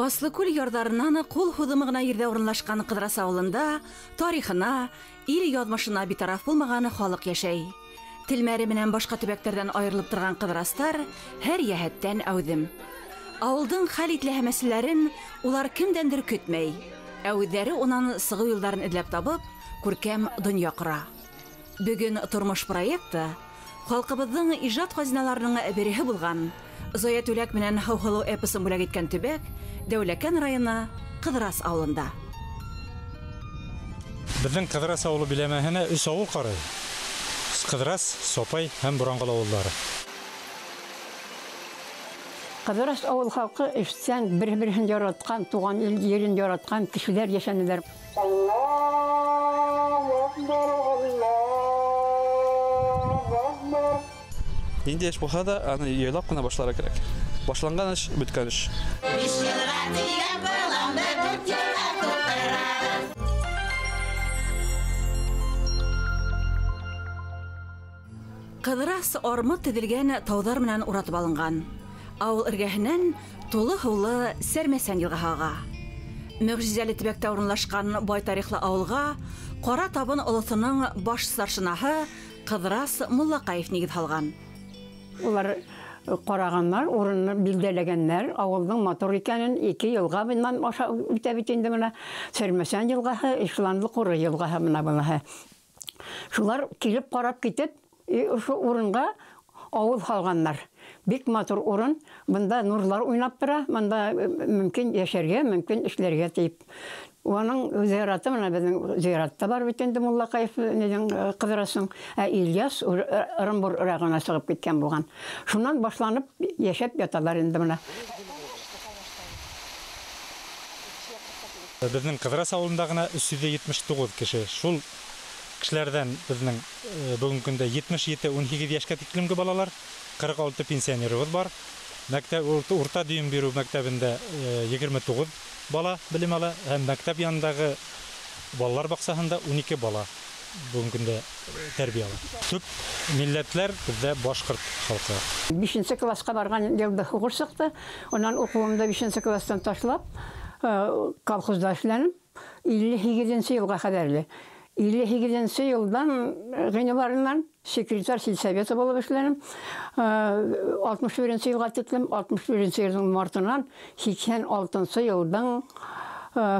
Аслыкүл ярҙарынан ҡул һуҙымы ғына ерҙә урынлашҡан Ҡыҙырас ауылында тарихына, ил яҙмышына битараф булмаған халыҡ йәшәй. Телмәре менән башҡа төбәктәрҙән айырылып торған ҡыҙырастар һәр йәһәттән әүҙем. Ауылдың хәл ителәһе мәсьәләләрен улар кемдәндер көтмәй, ә үҙҙәре унан сығыу юлдарын эҙләп табып, күркәм донъя ҡора. Бөгөн тормош проекты халҡыбыҙҙың ижад хазиналарының береһе булған Зоя Түләк менән Һыуһылыу эпосын бүләк иткән төбәк Дәүләкән районы Ҡыҙырас ауылында. Беҙҙең Ҡыҙырас ауылы биләмәһенә өс ауыл ҡарай. Ҡыҙырас, Сопай һәм Буранғол ауылдары. Ҡыҙырас ауыл халҡы эшсән, бер-береһен яратҡан, туған ерен яратҡан кешеләр йәшәнеләр. Ниндәй эш булһа да, аны яйлап ҡына башларға кәрәк. Башланған эш, бөткән эш. Ҡыҙырас армыт теҙелгән тауҙар менән уратып алынған. Ауыл эргәһенән тулы һыулы Сәрмәсән йылғаһы аға. Мөғжизәле төбәктә урынлашҡан бай тарихлы ауылға Ҡара Табын олоҫоноң баш старшинаһы Ҡыҙырас Муллаҡаев нигеҙ һалған. Улар ҡарағандар, урынны билдәләгәндәр, ауылдың матур икәнен ике йылға менән аша үтә бит инде мына Сәрмәсән йылғаһы, Ишланлы Ҡуры йылғаһы мына быныһы. Шулар килеп ҡарап китеп, ошо урынға ауыл һалғандар. Бик матур урын, бында нурлар уйнап тора, бында мөмкин йәшәргә, мөмкин эшләргә тип. Уның зыяраты мына беҙҙең зыяратта бар бит инде Муллаҡаев неҙең Ҡыҙырасың, ә Ильяс Ырымбур районына сығып киткән булған. Шунан башланып йәшәп яталар инде мына. Беҙҙең Ҡыҙырас ауылында ғына 379 кеше. Шул кешеләрҙән беҙҙең бөгөнгө көндә 77-18 йәшкә тиклемге балалар, 46 пенсионерыбыҙ бар. Мәктәп урта дөйөм биреү мәктәбендә 29 бала белем ала һәм мәктәп янындағы балалар баҡсаһында 12 бала бөгөнгө көндә тәрбиә ала. Төп милләтләр беҙҙә башҡорт халҡы. 5-нсе класҡа барған йылда һуғыш сыҡты. Унан уҡыуымды 5-нсе кластан ташлап, колхозда эшләнем. 58-нсе йылға ҡәҙәрле. 58-нсе йылдан ғинуарынан секретарь сельсовета булып эшләнем. 61-нсе йылға тиклем, 61-нсе йылдың мартынан 86-нсы йылдың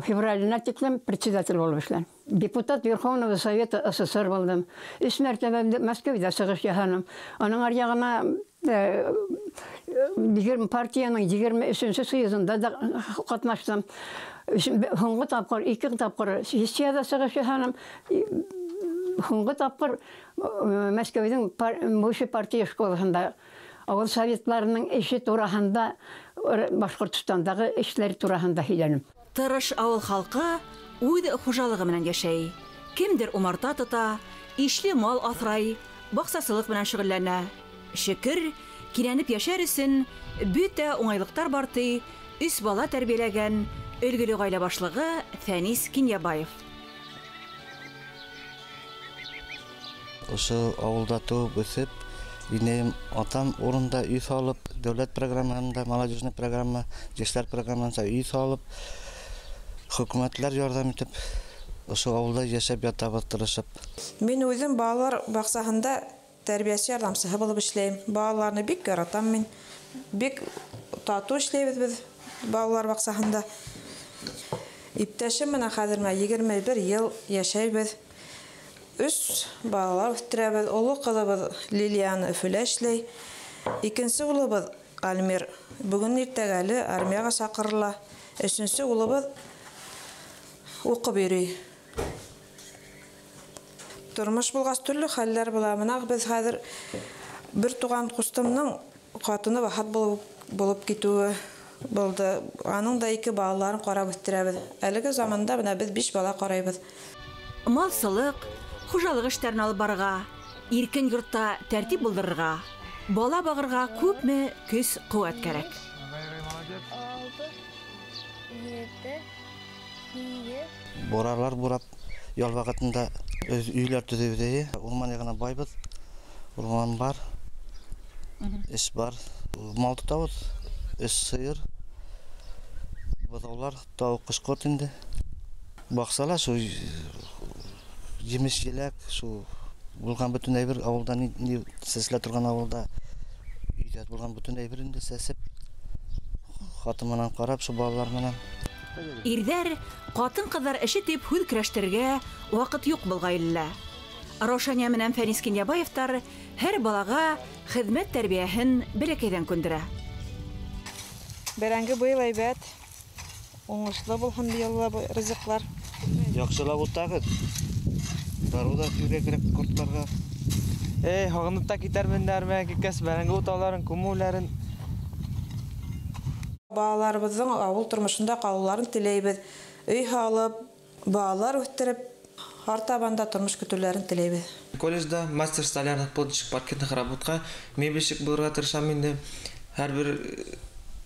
февраленә тиклем председатель булып эшләнем. Депутат Верховного Совета СССР булдым. Өс мәртәбә Мәскәүҙә сығыш яһаным. Аның аръяғына партияның 23-нсе съездында да ҡатнаштым. Һуңғы тапҡыр, ике тапҡыр сессияда сығыш яһаным. Һуңғы тапҡыр Мәскәүҙең высший партия школаһында ауыл советларының эше тураһында, Башҡортостандағы эшләр тураһында һөйләнем. Тырыш ауыл халҡы үҙ хужалығы менән йәшәй. Кемдер умарта тота, ишле мал аҫрай, баҡсасылыҡ менән шөғөлләнә. Шөкөр, кинәнеп йәшәр өсөн бөтә уңайлыҡтар бар, ти өс бала тәрбиәләгән өлгөлө ғаилә башлығы Фәнис Кинйәбаев. Ошо ауылда тыуып үҫеп, инәйем атам урында өй һалып, дәүләт программаһында, молодежный программа, йәштәр программаһында өй һалып, хөкүмәтләр ярҙам итеп, ошо ауылда йәшәп ятабыҙ тырышып. Мин үҙем балалар баҡсаһында тәрбиәсе ярҙамсыһы булып эшләйем. Балаларны бик яратам мин. Бик татыу эшләйбеҙ беҙ балалар баҡсаһында. Иптәшем менән хәҙер менә 21 йыл йәшәйбеҙ. Өс балалар үҫтерәбеҙ. Оло ҡыҙыбыҙ Лилиана Өфөлә эшләй. Икенсе улыбыҙ Альмир бөгөн иртәгә әле армияға саҡырыла. Өсөнсө улыбыҙ уҡып йөрөй. Тормош булғас төрлө хәлләр була. Мына беҙ хәҙер бер туған ҡустымның ҡатыны вафат булып китеүе булды. Аның да ике балаларын ҡарап үҫтерәбеҙ. Әлеге заманда бына беҙ 5 бала ҡарайбыҙ. Малсылыҡ, хужалыҡ эштәрен алып барырға, иркен йортта тәртип булдырырға, бала бағырға күпме көс ҡеүәт кәрәк. Буралар бурап, ял ваҡытында өйләр төҙөйбөҙ. Урман яғына байбыҙ, урман бар, эш бар. Мал тотабыҙ, өс сыйыр, Быҙаулар, тауыҡ, ҡош-ҡорт инде. Баҡсала шул емеш еләк, шул булған бөтөн әйбер ауылда ни сәселә торған ауылда өйҙә булған бөтөн әйбер инде сәсеп, хатын менән ҡарап, шул балалар менән. Ирҙәр, ҡатын-ҡыҙҙар эше тип һүҙ көрәштерергә ваҡыт юҡ был ғаиләлә. Раушания менән Фәнис Кинйәбаевтар һәр балаға хеҙмәт тәрбиәһен бәләкәйҙән күндерә. Бәрәңге быйыл әйбәт, уңышлы булһын быйыл ризыҡлар. Яҡшылап утағыҙ. Дарыу ҙа бирергә кәрәк ҡорттарға. Эй, һағынып та китәрмен дә армияға киткәс, бәрәңге утауҙарын, күмеүләрен. Балаларыбыҙҙың ауыл тормошонда ҡалыуларын теләйбеҙ. Өй һалып, балалар үҫтереп, артабан да тормош көтөүләрен теләйбеҙ. Колледжда мастер столярных, плотничек, паркетных работҡа мебельщик булырға тырышам инде. Һәр бер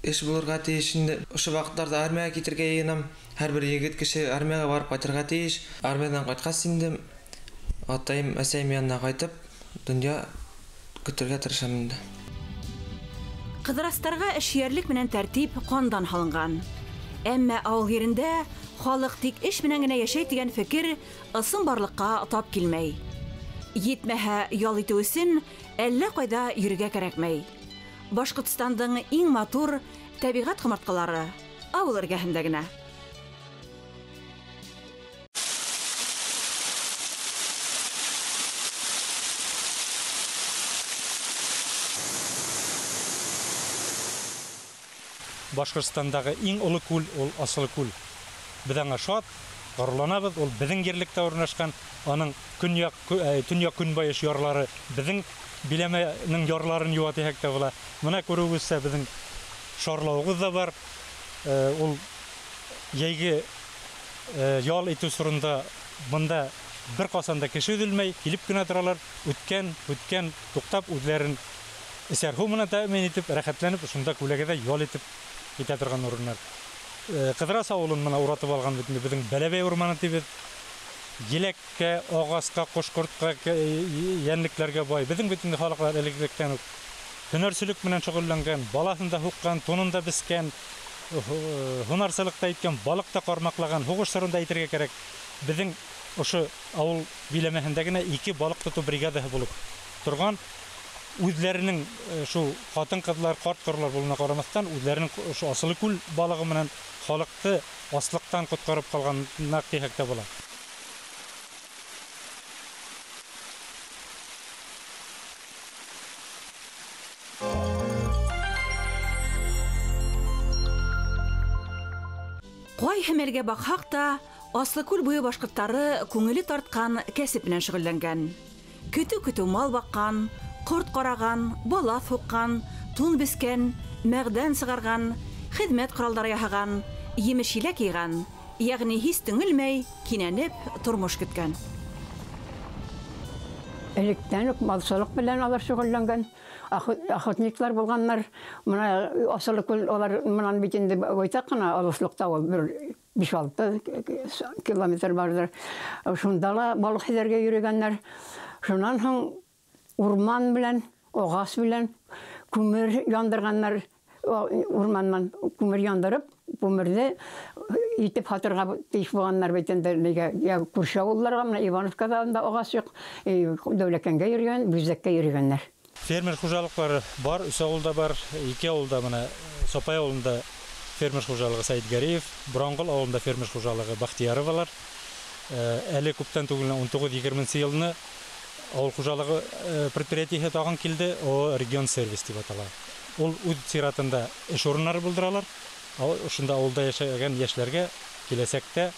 эш булырға тейеш инде. Ошо ваҡыттарҙа армияға китергә йыйынам. Һәр бер егет кеше армияға барып ҡайтырға тейеш. Армиянан ҡайтҡас инде атайым, әсәйем янына ҡайтып, донъя көтөргә тырышам инде. Ҡыҙырастарға эшһөйәрлек менән тәртип ҡандан һалынған. Әммә ауыл ерендә халыҡ тик эш менән генә йәшәй тигән фекер ысын барлыҡҡа тап килмәй. Етмәһә, ял итеү өсөн әллә ҡайҙа йөрөргә кәрәкмәй. Башҡортостандың иң матур тәбиғәт ҡомартҡылары ауыл эргәһендә генә. Башҡортостандағы иң оло күл ул Асылы күл. Беҙ аңа шат, ғорурланабыҙ, ул беҙҙең ерлектә урынлашҡан, аның көньяҡ, төньяҡ көнбайыш ярлары беҙҙең биләмәнең ярларын юа тиһәк тә була. Мына күреүегеҙсә беҙҙең шарлауығыҙ ҙа бар. Ул йәйге ял итеү осоронда бында бер ҡасан да кеше өҙөлмәй, килеп кенә торалар, үткән, туҡтап үҙҙәрен эсәр һыу менән тәьмин итеп, рәхәтләнеп, шунда күләгәҙә ял итеп китә торған урыннар. Ҡыҙырас ауылын мына уратып алған бит инде беҙҙең Бәләбәй урманы тибеҙ. Еләккә, ағасҡа, ҡош-ҡортҡа, йәнлекләргә бай. Беҙҙең бит инде халыҡлар элек-электән үк һөнәрселек менән шөғөлләнгән, балаһын да һуҡҡан, тунын да бескән, һунарсылыҡ та иткән, балыҡ та ҡармаҡлаған. Һуғыш сорында әйтергә кәрәк, беҙҙең ошо ауыл биләмәһендә генә 2 балыҡ тотоу бригадаһы булып торған. Үҙҙәренең шул ҡатын-ҡыҙлар, ҡарт-ҡоролар булыуына ҡарамаҫтан, үҙҙәренең ошо Асылы күл балығы менән халыҡты аслыҡтан ҡотҡарып ҡалған наҡ тиһәк тә була. Ҡайһы мәлгә баҡһаҡ та, Аслыкүл буйы башҡорттары күңеле тартҡан кәсеп менән шөғөлләнгән. Көтөү-көтөү мал баҡҡан, ҡорт ҡараған, балаҫ һуҡҡан, тун бескән, мәғдән сығарған, хеҙмәт ҡоралдары яһаған, емеш-еләк йыйған, йәғни һис төңөлмәй, кинәнеп тормош көткән. Электән үк малсылыҡ белән алар шөғөлләнгән, охотниклар булғаннар. Мына Асылыкүл алар менән бит инде байтаҡ ҡына алыҫлыҡта ул бер 5-6 километр барҙыр. Шунда ла балыҡ һиҙәргә йөрөгәндәр. Шунан һуң урман белән, ағас белән күмер яндырғаннар. Урманнан күмер яндырып, күмерҙе итеп һатырға тейеш булғаннар бит инде. Нигә я күрше ауылдарға, мына Ивановкада анда ағас юҡ, Дәүләкәнгә йөрөгән, Бүздәккә йөрөгәндәр. Фермер хужалыҡтары бар, 3 ауылда бар, 2 ауылда, мына Сопай ауылында фермер хужалығы Сәйетгәреев, Буранғол ауылында фермер хужалығы Бахтияровалар. Әле күптән түгел 19-20 йылны ауыл хужалығы предприятиеһы тағын килде, о регион сервис тип атала. Ул үҙ сиратында эш урыннары булдыралар. Ошонда ауылда йәшәгән йәшләргә киләсәктә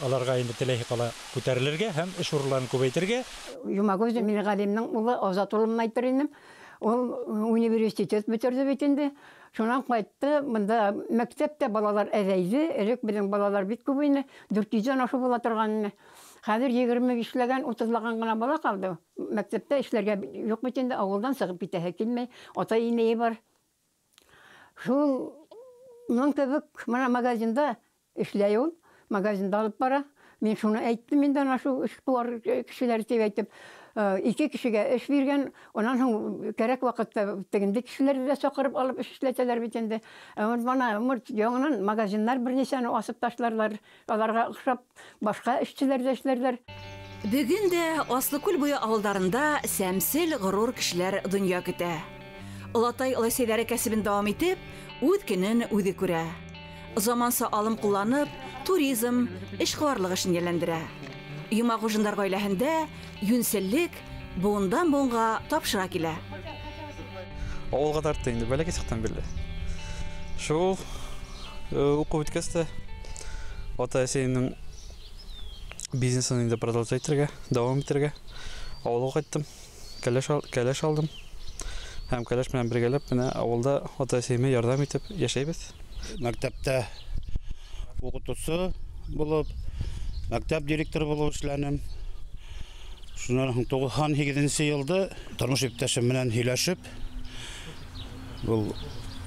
аларға инде теләһе ҡала күтәрелергә һәм эш урыннарын күбәйтергә. Йомагүз Минғәлимдең улы Азат улымны әйтер инем. Ул университет бөтөрҙө бит инде. Шунан ҡайтты, бында мәктәптә балалар әҙәйҙе. Элек беҙҙең балалар бик күп ине, 400-дән ашыу була торған ине. Хәҙер 25-ләгән, 30-лаған ғына бала ҡалды. Мәктәптә эшләргә юҡ бит инде, ауылдан сығып китәһе килмәй, атай-инәйе бар. Шул уның кебек мына магазинда эшләй ул, магазинда алып бара. Мин шуны әйттем инде ана шул эшҡыуар кешеләр тип әйтеп, 2 кешегә эш биргән, унан һуң кәрәк ваҡытта тегенде кешеләрҙе лә саҡырып алып эш эшләтәләр бит инде. Бына яңынан магазиннар бер нисәне асып ташларлар, аларға оҡшап башҡа эшселәр ҙә эшләрҙәр. Бөгөн дә Аслыкүл буйы ауылдарында сәмсел ғорур кешеләр донъя көтә. Олатай оләсәйҙәре кәсебен дауам итеп, үҙ көнөн үҙе күрә. Заманса алым ҡулланып, туризм, эшҡыуарлыҡ эшен йәлләндерә. Йомағужиндар ғаиләһендә йүнселлек быуындан быуынға тапшыра килә. Ауылға тартты инде, бәләкәй саҡтан бирле. Шул уҡып бөткәс тә ата-әсәйемдең бизнесын инде продолжать итергә, дауам итергә ауылға ҡайттым. Кәләш алдым. Һәм кәләш менән бергәләп менә ауылда ата-әсәйемә ярҙам итеп йәшәйбеҙ. Мәктәптә уҡытыусы булып, мәктәп директоры булып эшләнем. Шунан һуң 98-нсе йылда тормош иптәшем менән һөйләшеп, был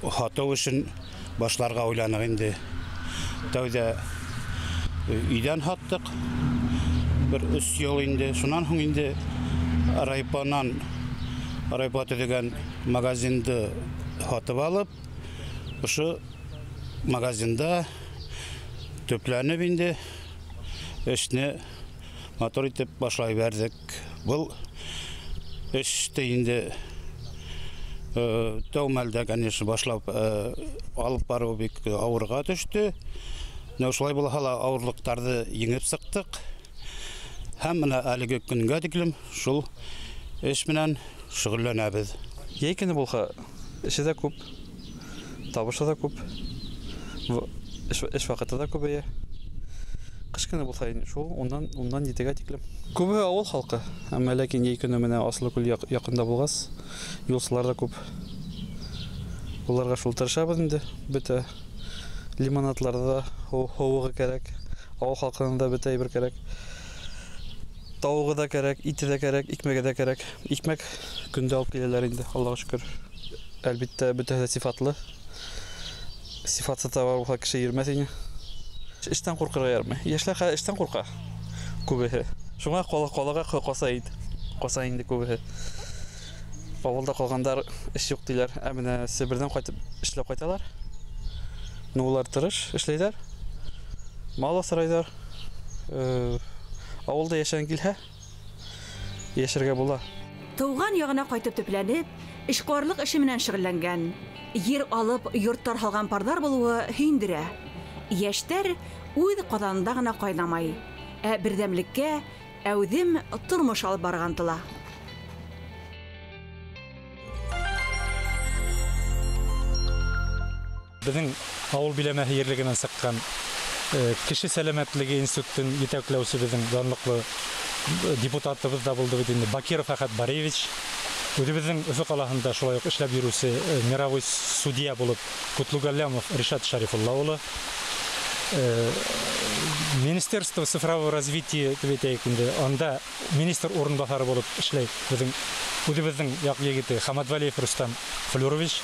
һатыу эшен башларға уйланыҡ инде. Тәүҙә өйҙән һаттыҡ бер 3 йыл инде. Шунан һуң инде Райпа төҙөгән магазинды һатып алып, ошо магазинда төпләнеп инде эшне матур итеп башлай бәрҙек. Был эште инде тәү мәлдә, конечно, башлап алып барыу бик ауырға төштө. Менә шулай булһа ла ауырлыҡтарҙы еңеп сыҡтыҡ. Һәм менә әлеге көнгә тиклем шул эш менән шөғөлләнәбеҙ. Йәй көнө булһа, эше ҙә күп, табышы ҙа күп, эш ваҡыты ҙа күбәйә. Ҡыш көнө булһа шул ундан 7-гә тиклем. Күбеһе ауыл халҡы, әммә ләкин йәй көнө менә Аслыкүл яҡында булғас, юлсылар ҙа күп. Уларға шул тырышабыҙ инде, бөтә лимонадларҙы да һыуығы кәрәк, ауыл халҡының да бөтә әйбер кәрәк. Тауығы да кәрәк, ите дә кәрәк, икмәге дә кәрәк. Икмәк көндә алып киләләр инде, Аллаға шөкөр. Әлбиттә, бөтәһе дә сифатлы. Сифатсыз товар булһа кеше йөрмәҫ ине. Эштән ҡурҡырға ярамай. Йәшләр хәҙер эштән ҡурҡа күбеһе. Шуңа ҡалаға ҡаса инде күбеһе. Ауылда ҡалғандар эш юҡ тиләр. Ә менә Себерҙән ҡайтып эшләп ҡайталар. Ну, улар тырыш эшләйҙәр. Мал аҫрайҙар. Ауылда йәшәгең килһә, йәшәргә була. Тыуған яғына ҡайтып төпләнеп, эшҡыуарлыҡ эше менән шөғөлләнгән, ер алып йорттар һалған парҙар булыуы һөйөндөрә. Йәштәр үҙ ҡаҙанында ғына ҡайнамай, ә берҙәмлеккә әүҙем тормош алып барырға ынтыла. Беҙҙең ауыл биләмәһе ерлегенән сыҡҡан Кеше сәләмәтлеге институтын етәкләүсе беҙҙең данлыҡлы депутатыбыҙ ҙа булды бит инде, Бакиров Әхәт Бариевич. Үҙебеҙҙең Өфө ҡалаһында шулай уҡ эшләп йөрөүсе мировой судья булып Ҡотлоғәлләмов Ришат Шарифулла улы. Министерство цифрового развития тип әйтәйек инде, анда министр урынбаҫары булып эшләй беҙҙең үҙебеҙҙең яҡ егете Хаматвәлиев Рустам Флюрович.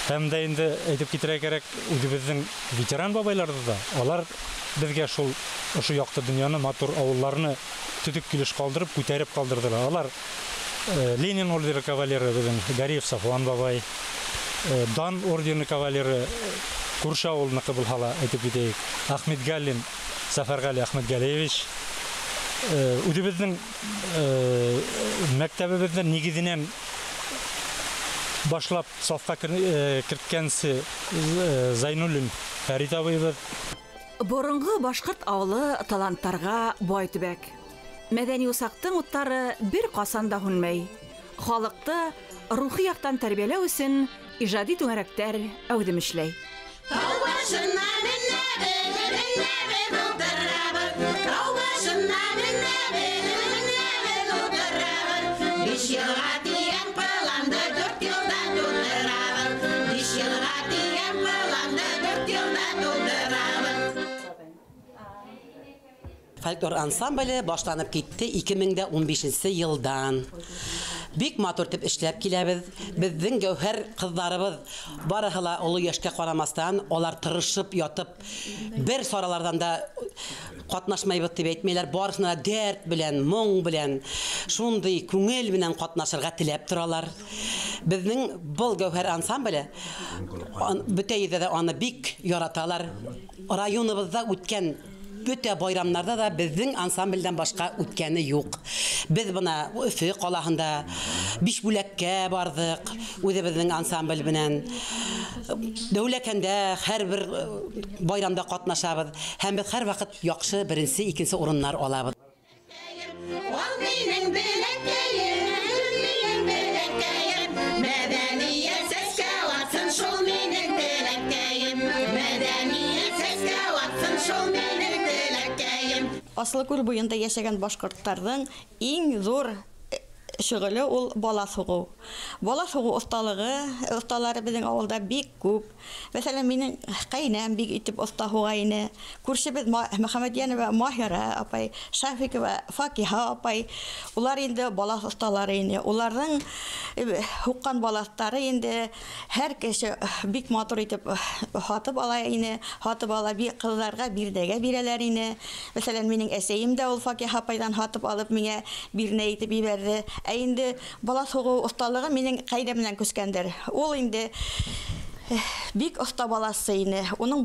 Һәм дә инде әйтеп китерергә кәрәк, үҙебеҙҙең ветеран бабайларҙы да, алар беҙгә шул ошо яҡты донъяны, матур ауылларны төҙөк килеш ҡалдырып, күтәреп ҡалдырҙылар. Алар Ленин ордеры кавалеры беҙҙең Гариев Сафуан бабай, Дан ордены кавалеры күрше ауылыныҡы булһа ла әйтеп китәйек, Ахмедгалин Сафарғали Ахмедгалиевич. Үҙебеҙҙең мәктәбебеҙҙең нигеҙенән башлап сафҡа керткәнсе Зайнуллин Фәрит абыйыбыҙ. Боронғо башҡорт ауылы таланттарға бай төбәк. Мәҙәни усаҡтың уттары бер ҡасан да һүнмәй. Халыҡты рухи яҡтан тәрбиәләү өсөн ижади түңәрәктәр әүҙем эшләй. Тау башына менәбеҙ, менәбеҙ ултырабыҙ. Тау башына менәбеҙ, менәбеҙ ултырабыҙ. 5 йылға тигән планды 4 йылда тултырабыҙ. 5 йылға тигән планды 4 йылда тултырабыҙ. Фольклор ансамбле башланып китте 2015 йылдан. Бик матур итеп эшләп киләбеҙ. Беҙҙең гәүһәр ҡыҙҙарыбыҙ барыһы ла оло йәшкә ҡарамаҫтан, улар тырышып ятып, бер сараларҙан да Ҡатнашмайбыҙ тип әйтмәйләр, барыһына дәрт белән, моң белән, шундай күңел менән ҡатнашырға теләп торалар. Беҙҙең был Гәүһәр ансамбле бөтә ерҙә ҙә аны бик яраталар. Районыбыҙҙа үткән бөтә байрамнарҙа да беҙҙең ансамблдән башҡа үткәне юҡ. Беҙ бына Өфө ҡалаһында Бишбүләккә барҙыҡ үҙебеҙҙең ансамбль менән. Дәүләкәндә һәр бер байрамда ҡатнашабыҙ һәм беҙ һәр ваҡыт яҡшы беренсе, икенсе урыннар алабыҙ. Ул минең беләкәйем, минең беләкәйем, мәҙәниәт сәскә атсын шул минең теләкәйем, мәҙәниәт сәскә атсын шул минең теләкәйем. Аслыкүл буйында йәшәгән башҡорттарҙың иң ҙур шөғөлө ул балаҫ һуғыу. Балаҫ һуғыу оҫталығы, оҫталары беҙҙең ауылда бик күп. Мәҫәлән, минең ҡәйнәм бик итеп оҫта һуға ине. Күршебеҙ Мөхәммәтйәнова Маһира апай, Шафикова Факиһа апай, улар инде балаҫ оҫталары ине. Уларҙың һуҡҡан балаҫтары инде һәр кеше бик матур итеп һатып ала ине, һатып ала бик ҡыҙҙарға бирнәгә бирәләр ине. Мәҫәлән, минең әсәйем дә ул Факиһа апайҙан һатып алып миңә бирнә итеп ебәрҙе. Ә инде балаҫ һуғыу оҫталығы минең ҡәйнәмдән күскәндер. Ул инде бик оҫта баласы ине. Уның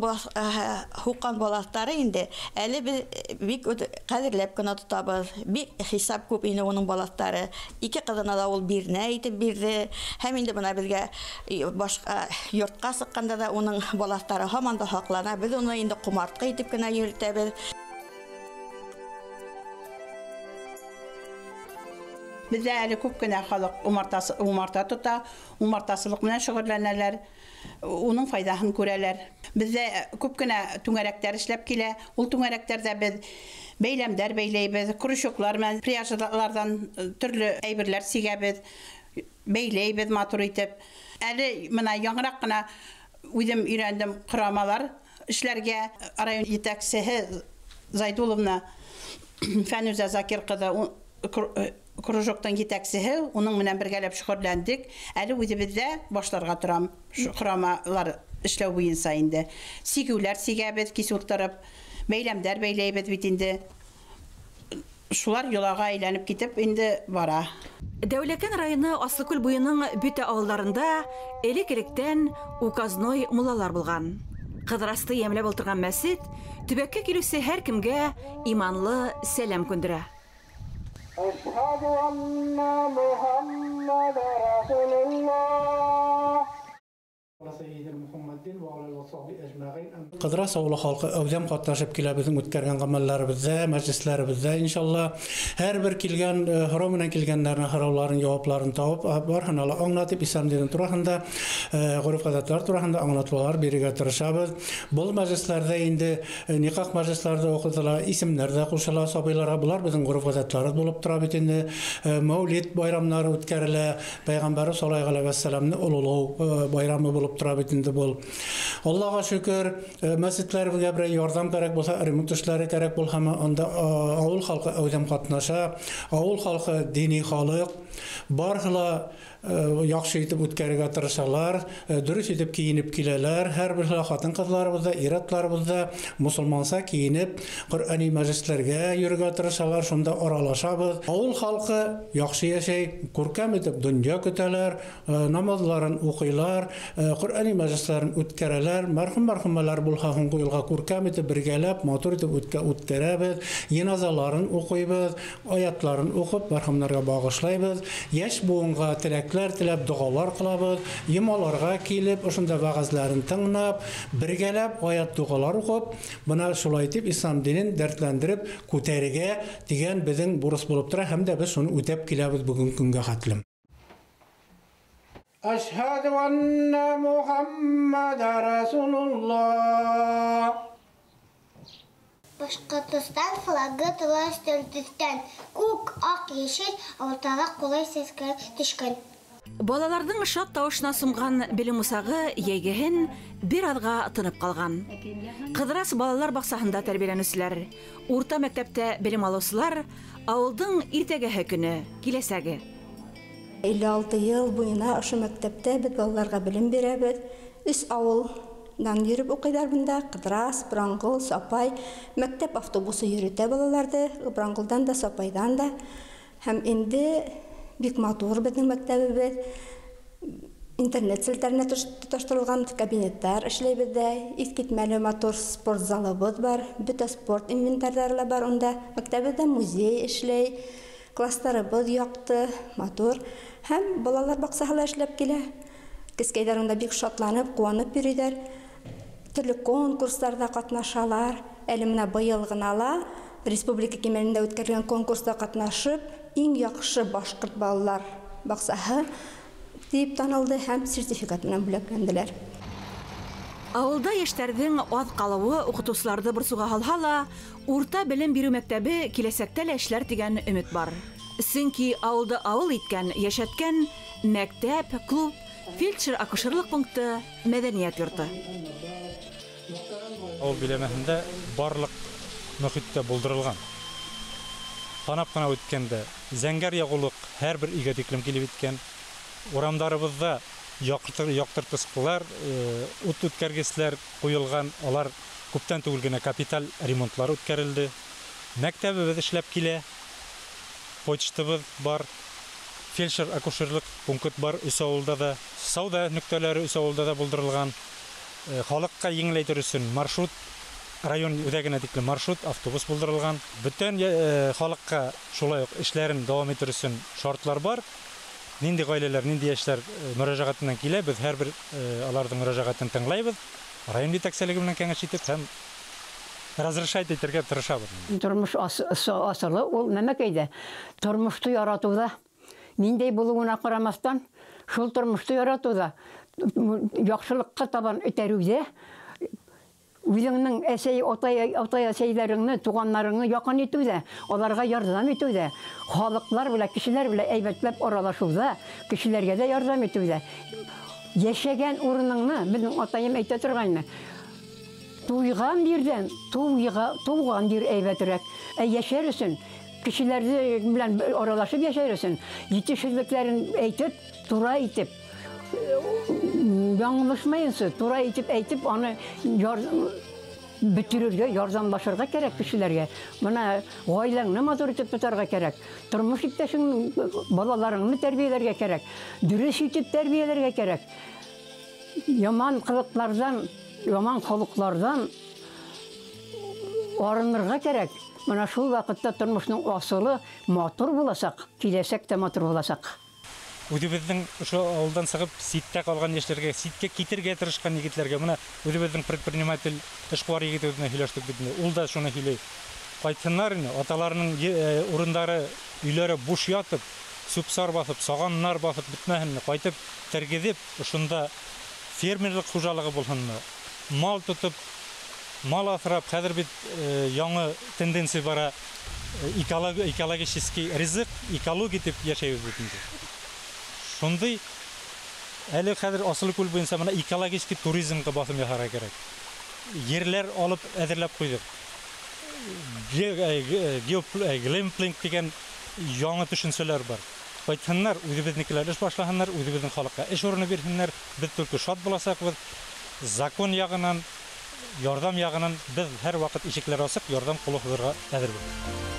һуҡҡан балаҫтары инде әле беҙ бик ҡәҙерләп кенә тотабыҙ. Бик хисап күп ине уның балаҫтары. Ике ҡыҙына ла ул бирнә итеп бирҙе. Һәм инде бына беҙгә башҡа йортҡа сыҡҡанда да уның балаҫтары һаман да һаҡлана. Беҙ уны инде ҡомартҡы итеп кенә йөрөтәбеҙ. Беҙҙә әле күп кенә халыҡ умарта тота, умартасылыҡ менән шөғөлләнәләр, уның файҙаһын күрәләр. Беҙҙә күп кенә түңәрәктәр эшләп килә. Ул түңәрәктәрҙә беҙ бәйләмдәр бәйләйбеҙ, крючоклар менән пряжаларҙан төрлө әйберләр сигәбеҙ, бәйләйбеҙ матур итеп. Әле бына яңыраҡ ҡына үҙем өйрәндем ҡорамалар эшләргә. Район етәксеһе Зайдуловна Фәнүзә Закир ҡыҙы кружоктың етәксеһе, уның менән бергәләп шөғөлләндек. Әле үҙебеҙҙә башларға торам ҡорамалар эшләү буйынса инде. Сигеүләр сигәбеҙ, кис ултырып, бәйләмдәр бәйләйбеҙ бит инде. Шулар йолаға әйләнеп китеп инде бара. Дәүләкән районы Аслыкүл буйының бөтә ауылдарында элек-электән указной муллалар булған. Ҡыҙырасты йәмләп ултырған мәсет төбәккә килеүсе һәр кемгә иманлы сәләм күндерә. أشهد أن محمد رسول الله. Ҡыҙырас ауылы халҡы әүҙем ҡатнашып килә беҙҙең үткәргән ғәмәлләребеҙҙә, мәжлесләребеҙҙә иншалла. Һәр бер килгән һорау менән килгәндәренә һорауларын, яуапларын табып, барыһына ла аңлатып, ислам дине тураһында, ғөрөф-ғәҙәттәр тураһында аңлатмалар бирергә тырышабыҙ. Был мәжлесләрҙә инде никах мәжлесләрҙә уҡытыла, исемдәр ҙә ҡушыла сабыйларға. Былар беҙҙең ғөрөф-ғәҙәттәребеҙ булып тора бит инде. Мәүлид байрамнары үткәрелә, Пәйғәмбәребеҙ саллаллаһу ғәләйһи вәссәләмне ололау байрамы булып тора бит инде был. Аллаға шөкөр, мәсетләребеҙгә берәй ярҙам кәрәк булһа, ремонт эшләре кәрәк булһамы, анда ауыл халҡы әүҙем ҡатнаша. Ауыл халҡы дини халыҡ, барыһы ла яҡшы итеп үткәрергә тырышалар, дөрөҫ итеп кейенеп киләләр. Һәр береһе ҡатын-ҡыҙларыбыҙ ҙа, ир-атларыбыҙ ҙа мосолманса кейенеп, Ҡөрьәни мәжлесләргә йөрөргә тырышалар, шунда аралашабыҙ. Ауыл халҡы яҡшы йәшәй, күркәм итеп донъя көтәләр, намаҙларын уҡыйлар, Ҡөрьәни мәжлесләрен үткәрәләр. Мәрхүм-мәрхүмәләр булһа, һуңғы йылға күркәм итеп бергәләп, матур итеп үткәрәбеҙ, йыназаларын уҡыйбыҙ, аятларын уҡып, мәрхүмдәргә бағышлайбыҙ. Йәш быуынға теләкләр теләп, доғалар ҡылабыҙ, йомаларға килеп, ошонда вәғәзләрен тыңлап, бергәләп аят доғалар уҡып, бына шулай итеп ислам динен дәртләндереп күтәрергә тигән беҙҙең бурыс булып тора, һәм дә беҙ шуны үтәп киләбеҙ бөгөнгө көнгә хәтлем. أشهد أن محمد رسول الله. Башҡортостан флагы тыла өҫтәл төҫтән, күк, аҡ, йәшел, уртала ҡулай сәскә төшкән. Балаларҙың шат тауышына сумған белем усағы йәйгеһен бер аҙға тынып ҡалған. Ҡыҙырас балалар баҡсаһында тәрбиәләнеүселәр, урта мәктәптә белем алыусылар ауылдың иртәгәһе көнө, киләсәге. 56 йыл буйына ошо мәктәптә беҙ балаларға белем бирәбеҙ. 3 ауыл ауылдан йөрөп уҡыйҙар бында. Ҡыҙырас, Бранғол, Сапай. Мәктәп автобусы йөрөтә балаларҙы, Бранғолдан да, Сапайҙан да. Һәм инде бик матур беҙҙең мәктәбебеҙ. Интернет селтәренә тоташтырылған кабинеттар эшләй беҙҙә. Иҫ китмәле матур спорт залыбыҙ бар, бөтә спорт инвентарҙары ла бар унда. Мәктәбебеҙҙә музей эшләй, кластарыбыҙ яҡты, матур. Һәм балалар баҡсаһы ла эшләп килә. Кескәйҙәр унда бик шатланып, ҡыуанып йөрөйҙәр. Төрлө конкурстарҙа ҡатнашалар. Әле менә быйыл ғына ла республика кимәлендә үткәрелгән конкурста ҡатнашып, иң яҡшы башҡорт балалар баҡсаһы тип танылды һәм сертификат менән бүләкләнделәр. Ауылда йәштәрҙең аҙ ҡалыуы уҡытыусыларҙы борсоуға һалһа ла, урта белем биреү мәктәбе киләсәктә лә эшләр тигән өмөт бар. Сөнки ауылды ауыл иткән, йәшәткән мәктәп, клуб, фельдшер-акушерлыҡ пункты, мәҙәниәт йорто. Ауыл биләмәһендә барлыҡ мөхиттә булдырылған. Һанап ҡына үткәндә, зәңгәр яғыулыҡ һәр бер өйгә тиклем килеп еткән. Урамдарыбыҙҙа яҡтыртҡыстар, ут үткәргесләр ҡуйылған, алар күптән түгел генә капиталь ремонтлар үткәрелде. Мәктәбебеҙ эшләп килә, почтабыҙ бар, фельдшер-акушерлыҡ пункт бар өс ауылда да, сауҙа нөктәләре өс ауылда да булдырылған. Халыҡҡа еңеләйтер өсөн маршрут, район үҙәгенә тиклем маршрут, автобус булдырылған. Бөтөн халыҡҡа шулай уҡ эшләрен дауам итер өсөн шартлар бар. Нинди ғаиләләр, нинди йәштәр мөрәжәғәт менән килә, беҙ һәр бер аларҙың мөрәжәғәтен тыңлайбыҙ, район етәкселеге менән кәңәш итеп һәм разрешать итергә тырышабыҙ. Тормош асылы ул нәмәкәйҙә, тормошто яратыуҙа, ниндәй булыуына ҡарамаҫтан, шул тормошто яратыуҙа, яҡшылыҡҡа табан этәреүҙә, үҙеңдең әсәй, атай әсәйҙәреңде, туғандарыңды яҡын итеүҙә, аларға ярҙам итеүҙә, халыҡлар белән, кешеләр белән әйбәтләп аралашыуҙа, кешеләргә дә ярҙам итеүҙә. Йәшәгән урыныңны, беҙҙең атайым әйтә торғайны, туйған ерҙән тыуған ер әйбәтерәк. Ә йәшәр өсөн, кешеләрҙе белән аралашып йәшәр өсөн, етешһеҙлектәрен әйтеп, тура итеп, яңылышмайынса, тура итеп әйтеп, аны бөтөрөргә, ярҙамлашырға кәрәк кешеләргә. Бына ғаиләңне матур итеп тотарға кәрәк, тормош иптәшеңне, балаларыңны тәрбиәләргә кәрәк, дөрөҫ итеп тәрбиәләргә кәрәк. Яман ҡылыҡларҙан, яман холоҡларҙан арынырға кәрәк. Бына шул ваҡытта тормошның асылы матур буласаҡ, киләсәк тә матур буласаҡ. Үҙебеҙҙең ошо ауылдан сығып ситтә ҡалған йәштәргә, ситкә китергә тырышҡан егетләргә, бына үҙебеҙҙең предприниматель эшҡыуар егете үҙенә һөйләштек бит инде, ул да шуны һөйләй. Ҡайтһындар ине, аталарының урындары, өйләре буш ятып, сүп-сар баҫып, сағаннар баҫып бөтмәһен, ҡайтып тергеҙеп, ошонда фермерлыҡ хужалығы булһынмы, мал тотоп, мал аҫрап, хәҙер бит яңы тенденция бара, экологический ризыҡ, экология тип йәшәйбеҙ бит инде. Шундай әле хәҙер Асылкүл буйынса бына экологический туризмға баҫым яһарға кәрәк. Ерләр алып әҙерләп ҡуйҙыҡ. Глэмпинг тигән яңы төшөнсәләр бар. Ҡайтһыннар, үҙебеҙҙекеләр эш башлаһыннар, үҙебеҙҙең халыҡҡа эш урыны бирһеннәр, беҙ только шат буласаҡбыҙ. Закон яғынан, ярҙам яғынан беҙ һәр ваҡыт ишекләр асыҡ, ярҙам ҡулы һуҙырға әҙербеҙ.